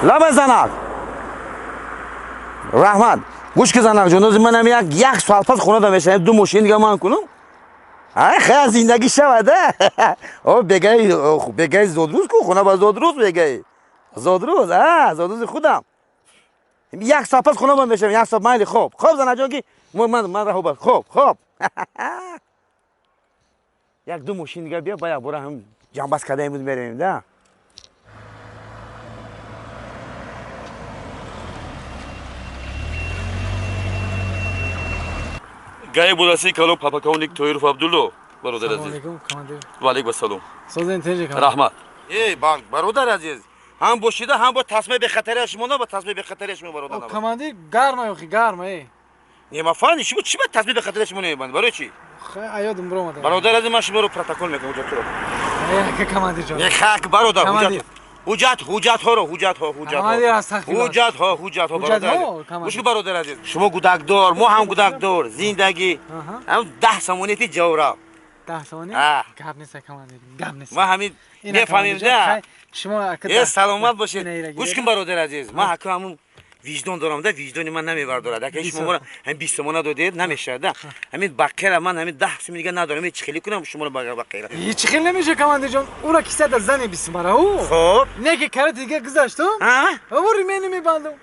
Лаба занак. Раҳмат. Гӯш ки занак ҷон, манам як соат пас хона да мешавам, ду мошин дига ман кунам. Ай хай зиндагӣ шавад, а? О бегай, бегай зодрӯз ку, хона ба зодрӯз бегай. Зодрӯз, а, зодрӯзи худам. Як соат пас хона ба мешавам, як соат майли хоб. Хоб занак ҷон ки ман раҳо бар. Хоб, хоб. Як ду мошин дига бия, ба як бора ҳам ҷамбаст кардаем буд меравем, да? Гай будаси калом полковник Тоиров Абдулло, бародар азиз. Салом алейкум, командир. Ва алейкум ассалом. Созен теже, командир. Раҳмат. Эй, бародар азиз, ҳам бошида, ҳам бо тасмаи бехатария шумо на, бо тасмаи бехатария шумо бародар. Командир, гарма ёхи, гарма, эй. Не, ма фаҳмидӣ, шумо чӣ ба тасмаи бехатария шумо намебандед? Барои чӣ? Хай, аёдум биромада. Бародар азиз, ман шуморо протокол мекунам, ҳуҷҷатро. Эй, командир ҷон. Не, хак, бародар, ҳуҷҷат. Ҳуҷҷат, ҳуҷҷатҳоро, ҳуҷҷатҳо, ҳуҷҷатҳо. Командир аз сахти ҳуҷҷатҳо, ҳуҷҷатҳо, бародар. Гӯш кун, бародар азиз. Шумо гудакдор, мо ҳам гудакдор, зиндагӣ. Ҳам 10 сомонияти ҷавра. 10 сомонӣ? Гап нест, командир, гап нест. Ма ҳамин мефаҳмем, да. Шумо э, саломат бошед. Гӯш кун, бародар азиз, ман ҳаку ҳамун виҷдон дорам, да, виҷдони ман намебардорад. Ака шумо моро ҳамин 20 сомона додед, намешавад, да. Ҳамин бақера ман ҳамин 10 сом дига надорам, ҳеч хеле кунам шуморо бақера. Ҳеч хел намеша, командир ҷон. Ура кисада зане бисмара ӯ. Хоб. Не ки кара дига гузаштум. А? Ӯ ремени мебандам.